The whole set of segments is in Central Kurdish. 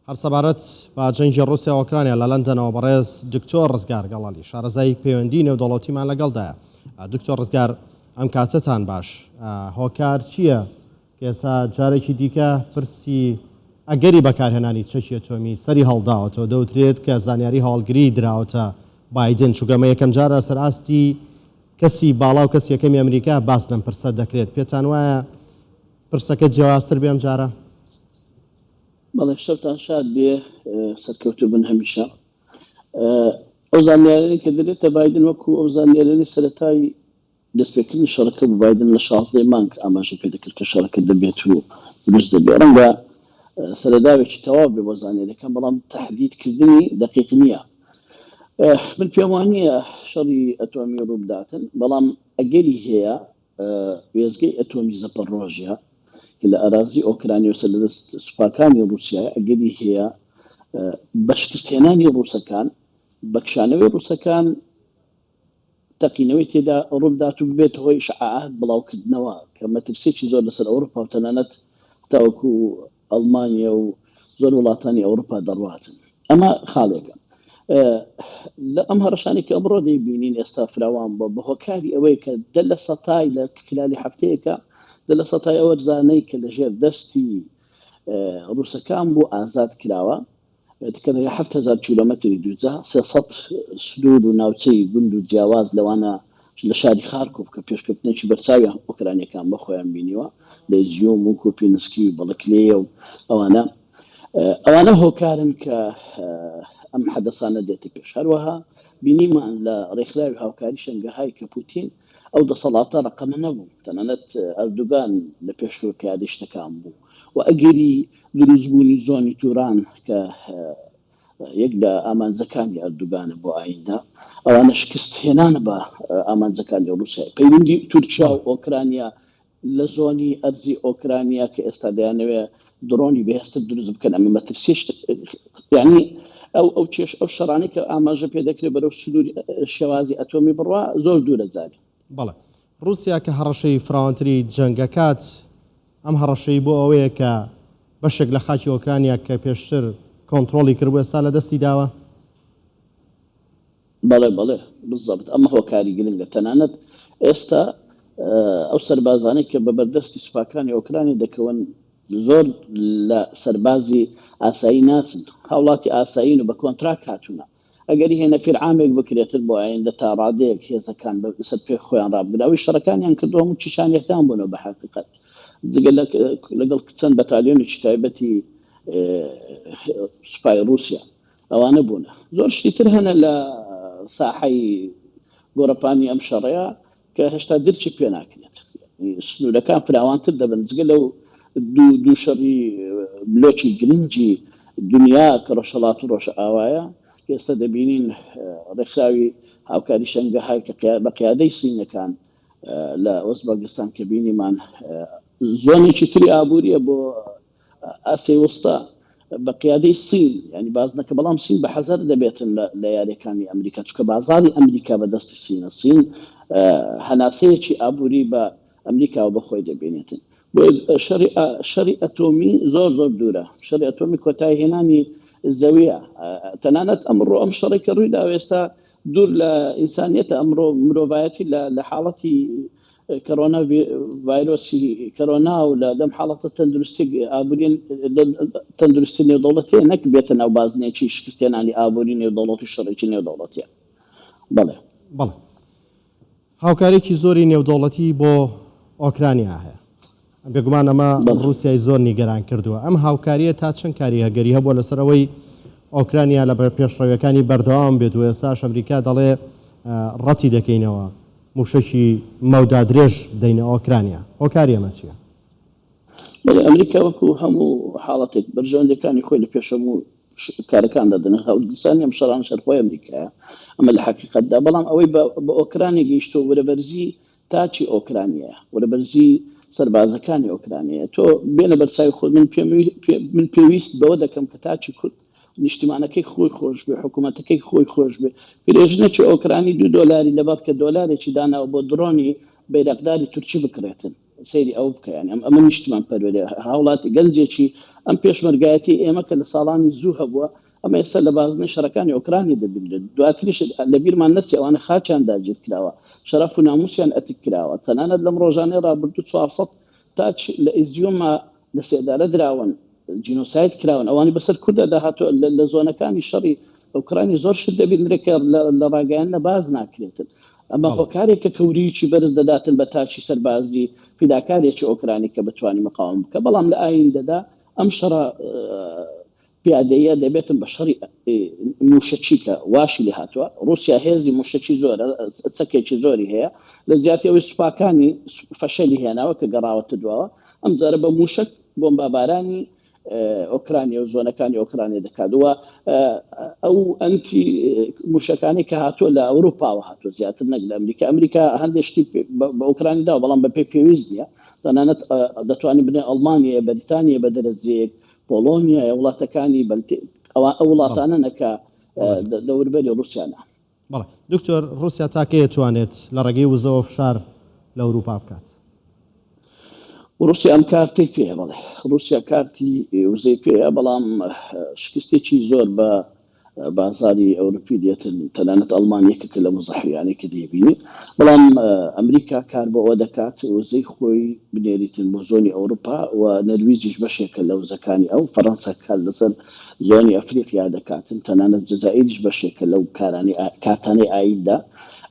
هەر سەبارەت بە جەنگی ڕووسیا و ئۆکرانیا لە لەندەنەوە بەڕێز دکتۆر ڕزگار گەڵالی شارەزای پەیوەندی نێودەوڵەتیمان لەگەڵدایە. دکتۆر ڕزگار ئەم کاتەتان باش. هۆکار چییە کە ئێستا جارێکی دیکە پرسی ئەگەری بەکارهێنانی چەکی ئەتۆمی سەری هەڵداوەتەوە، دەوترێت کە زانیاری هەواڵگری دراوەتە بایدن، چونکە ئەمە یەکەمجارە لەسەر ئاستی کەسی باڵا و کەسی یەکەمی ئەمریکا باس لەم پرسە دەکرێت، پێتان وایە پرسەکە جیاوازتر بێ ئەمجارە؟ بەڵێ شەوتان شاد بێ سەرکەوتوو بن هەمیشە. ئەو زانیارانەی کە دەرێتە بایدن وەکو ئەو زانیارانەی سەرەتای دەستپێکردنی شەڕەکە بوو، بایدن لە شازدەی مانگ ئاماژە پێدەکرد کە شەڕەکە دەبێت و دروست دەبێت. ڕەنگە سەرەداوێکی تەواو بێ بۆ زانیاریەکان، بەڵام تەحدیدکردنی دەقیق نییە. من پێم وا نییە شەڕی ئەتۆمی ڕووبداتن، بەڵام ئەگەری هەیە وێستگەی ئەتۆمی زەپەڕۆژیا کە لە ئەرازی ئۆکرانیا و سەر لەدەست سوپاکانی ڕووسیایە، ئەگەری هەیە بە شکستهێنانی ڕووسەکان، بە کشانەوەی ڕووسەکان تەقینەوەی تێدا ڕووبدات و ببێتە هۆی ئیشعاعات بڵاوکردنەوە کە مەترسییەکی زۆر لەسەر ئەوروپا و تەنانەت هەتاوەکو ئەڵمانیا و زۆر وڵاتانی ئەوروپا دەڕواتن. ئەمە خاڵێکە. لە ئەم هەڕەشانەی کە ئەمڕۆ دەیبینین ئێستا فراوان بووە بە هۆکاری ئەوەی کە دە لە سەتای لە خلالی هەفتەیەکە دە لە سەتای ئەو ئەرزانەی کە لەژێر دەستی ڕووسەکان بوو ئازاد کراوە کە دەگا 7000 کیلۆمەتری دووجا 300 سنوور و ناوچەی گوند و جیاواز لەوانە لە شاری خارکۆف کە پێشکەوتنێکی بەرچاوی ئۆکرانیەکان بە خۆیان بینیوە لە ئیزیۆم و کوپینسکی و بەڵکلێیە و ئەوانە ئەوانە هۆکارن کە ئەم حەدەسانە دێتە پێش. هەروەها بینیمان لە ڕێکخراوی هاوکاری شەنگەهای کە پوتین ئەو دەسەڵاتە ڕەقەمە نەبوو، تەنانەت ئەردوگان لە پێشەوە پیادەی شتەکان بوو و ئەگەری دروستبوونی زۆنی توران کە یەک لە ئامانجەکانی ئەردوگانە بۆ ئایندە، ئەوانە شکست هێنانە بە ئامانجەکانی ڕووسیا. پەیوەندی تورکیا و ئۆکرانیا لە زۆنی ئەرزی ئۆکرانیا کە ئێستا دەیانەوێ درۆنی بەهێزتر دروست بکەن ئەمە مەترسیش یعنی ئەو ئەو کێش ئەو شەڕانەی کە ئاماژە پێ دەکرێت بەرەو سنووری شێوازی ئەتۆمی بڕوا زۆر دوورە جارێ. بەڵێ ڕووسیا کە هەڕەشەی فراوانتری جەنگ ئەکات ئەم هەڕەشەی بۆ ئەوەیە کە بەشێک لە خاکی ئۆکرانیا کە پێشتر کۆنتڕۆڵی کردبوو ئێستا لە دەستی داوە؟ بەڵێ بەڵێ بالضبط ئەمە هۆکاری گرنگە تەنانەت ئێستا ئەو سەربازانەی کە بە بەردەستی سوپاکانی ئۆکرانی دەکەون زۆر لە سەربازی ئاسایی ناچن هاوڵاتی ئاسایین و بە کۆنتراک هاتوونە ئەگەری هەیە نەفیر عامێک بکرێتن بۆ ئایندە تا ڕادەیەک هێزەکان بەسەر پێ خۆیان ڕابگرن ئەوەی شەڕەکانیان کردووە هەموو چیچانیەکان بوونەوە بە حەقیقەت جگە لەگەڵ چەند بەتالیۆنێکی تایبەتی سوپای ڕووسیا ئەوانە بوونە. زۆر شتی تر هەنە لە ساحەی گۆڕەپانی ئەم شەڕەیە کە هێشتا درکی پێ ناکرێت. سنوورەکان فراوانتر دەبن جگە لەو دوو شەڕی بلۆکی گرنگی دنیا کە ڕۆژهەڵات و ڕۆژئاوایە کە ئێستا دەبینین ڕێکخراوی هاوکاری شەنگەهای کە بە قیادەی سینەکان لە ئۆزبەگستان کە بینیمان زۆنێکی تری ئابووریە بۆ ئاسیای وستا بە قیادەی سین یانی بازنەکە بەڵام سین بە حەزەر دەبێتن لە یاریەکانی ئەمریکا چونکە بازاری ئەمریکا بە دەستی سینە سین هەناسەیەکی ئابووری بە ئەمریکاوە بە خۆی دەبینێتن بۆ شەڕی شەڕی ئەتۆمی زۆر زۆر دوورە شەڕی ئەتۆمی کۆتایی هێنانی زەویە تەنانەت ئەمڕۆ ئەم شەڕی کە ڕوویدا ئێستا دوور لە ئینسانیەتە ئەمڕۆ مرۆڤایەتی لە حاڵەتی کەرۆنا ڤایرۆسی کەرۆنا و لە لەم حاڵەتە تەندروستی ئابووری تەندروستی نێودەوڵەتیە نەک بێتە ناو بازنەیەکی شکستێنانی ئابووری نێودەوڵەت و شەڕێکی نێودەوڵەتیە بەڵێ. بەڵێ هاوکاریی زۆری نێودەوڵەتی بۆ ئۆکرانیا هەیە بێگومان ئەمە ڕووسیای زۆر نیگەران کردووە ئەم هاوکارییە تا چەند کاریگەری هەبووە لەسەر ئەوەی ئۆکرانیا لە پێشڕەویەکانی بەردەوام بێت و ئێستاش ئەمریکا دەڵێ ڕەتی دەکەینەوە مووشەکی مەودا درێژ بدەینە ئۆکرانیا، هۆکاری ئەمە چییە؟ بەڵێ، ئەمریکا وەکو هەموو حاڵەتێک بەرژەوەندیەکانی خۆی لە پێش هەموو کارەکاندا دەنێت، هەڵگیرسانی ئەم شەڕانەش هەر خۆی ئەمریکایە، ئەمە لە حەقیقەتدا، بەڵام ئەوەی بە ئۆکرانیا گەیشتووە ورەبەرزی تاکی ئۆکرانیایە، ورەبەرزی سەربازەکانی ئۆکرانیایە، تۆ بێنە بەرچاوی خۆت، من پێویست بەوە دەکەم کە تاکی کورد نیشتیمانەکەی خۆی خۆش بێ، حکوومەتەکەی خۆی خۆش بێ. پیرێژنێکی ئۆکرانی دوو دۆلاری لەبەر کە دۆلارێکی داناوە بۆ درۆنی بەیرەقداری تورکی بکڕێتن. سەیری ئەوە بکە یانی ئەم ئەمە نیشتمان پەروەرێ هاوڵاتی گەنجێکی ئەم پێشمەرگایەتی ئێمە کە لە ساڵانی زوو هەبووە ئەمە ئێستا لە بازنەی شەڕەکانی ئۆکرانیا دەبینرێت دواتریش لە بیرمان نەچێ ئەوانە خاچیان داگیر کراوە شەرەف و ناموسیان ئەتک کراوە تەنانەت لەم ڕۆژانەی ڕابردوو 400 تاچ لە ئیزیۆما لە سێدارە دراون جینۆساید کراون ئەوانی بەسەر کورددا داهاتوە لە زۆنەکانی شەڕی ئۆکرانی زۆر شت دەبینرێت کە لە ڕاگەیاندنە باز ناکرێتن ئەمە هۆکارێک کە کەوریی بەرز دەداتن بە تاکی سەربازی فیداکارێکی ئۆکرانی کە بتوانانی مقاوم بکە بەڵام لە ئایندەدا ئەم شەڕە پیادەیە دەبێتن بە شەڕی موشەکی کە واشی لێ هاتووە ڕوسیا هێزی موشەکی زۆرە چەکێکی زۆری هەیە لە جیاتی ئەوەی سوپاکانی فەشەلی هێناوە کە گەڕاوەتە دواوە ئەم جارە بە موشەک بۆمبابارانی ئۆکرانیا و زۆنەکانی ئۆکرانیا دەکات و ئەو ئەنتی موشەکانی کە هاتووە لە ئەوروپاوە هاتووە زیاتر نەک لە ئەمریکا ئەمریکا هەندێک شتی بە ئۆکرانی داوە بەڵام بە پێی پێویست نییە تەنانەت دەتوانین بنێ ئەڵمانیا بەریتانیا بە دەرەجەیەک پۆڵۆنیایە، وڵاتەکانی بەلتیک، ئەوە ئەو وڵاتانەنە کە دەوربەری ڕووسیانە. بەڵێ دکتۆر، ڕووسیا تا کەی ئەتوانێت لە ڕێگەی وزەوە فشار لە ئەوروپا بکات؟ ڕووسیا ئەم کارتەی پێیە، بەڵێ ڕووسیا کارتی وزەی پێیە، بەڵام شکستێکی زۆر بە بازاری ئەوروپی دێتن تەنانەت ئەڵمان یەکێکە لەو مزەحویانەی کە دەیبینی بەڵام ئەمریکا کار بۆ ئەوە دەکات وزەی خۆی بنێریتن بۆ زۆنی ئەوروپا و نەرویجیش بەشێکە لە وزەکانی ئەو فەرەنسا کار لەسەر زۆنی ئەفریقیا دەکاتن تەنانەت جەزائیریش بەشێکە لەو کارانەی کارتانەی ئایندە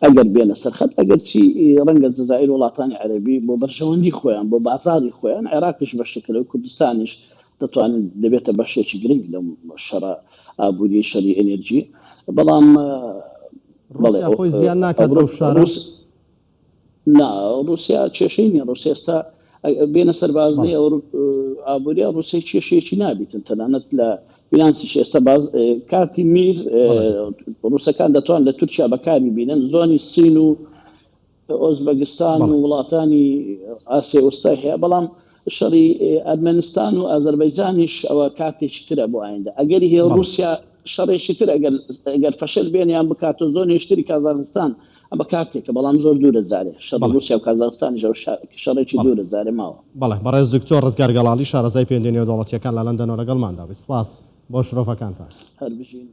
ئەگەر بێنە سەر خەت ئەگەرچی ڕەنگە جەزائیر وڵاتانی عەرەبی بۆ بەرژەوەندی خۆیان بۆ بازاری خۆیان عێراقیش بەشێکە لەو کوردستانیش دەتوانین دەبێتە بەشێکی گرنگ لەم شەڕە ئابووریەی شەری ئێنێرجی بەڵام بەڵێ ڕووسیا خۆی زیان ناکات بەو فشارە؟ نا ڕووسیا کێشەی نییە ڕووسیا ئێستا بێنە سەر بازنەی ئەو ئابووریە ڕووسیا کێشەیەکی نابیتن تەنانەت لە فینانسیش ئێستا باز کارتی میر ڕووسەکان دەتوان لە تورکیا بەکاری بینن زۆنی سین و ئۆزبەگستان و وڵاتانی ئاسیای وسطای هەیە، بەڵام شەڕی ئەرمەنستان و ئازەربایجانیش ئەوە کارتێکی ترە بۆ ئایندە. ئەگەری هەیە ڕووسیا شەڕێکی تر ئەگەر ئەگەر فەشەل بێنێ یان بکات و زۆنێکی تری کازاخستان ئەمە کارتێکە بەڵام زۆر دوورە جارێ شەڕی ڕووسیا و کازاخستانیش ئەو شەڕێکی دوورە جارێ ماوە. بەڵێ بەڕێز دکتۆر ڕزگار گەڵاڵی شارەزای پەیوەندیە نێودەوڵەتیەکان لە لەندەنەوە لەگەڵماندا بووی سپاس بۆ شرۆڤەکانتان. هەر بژین.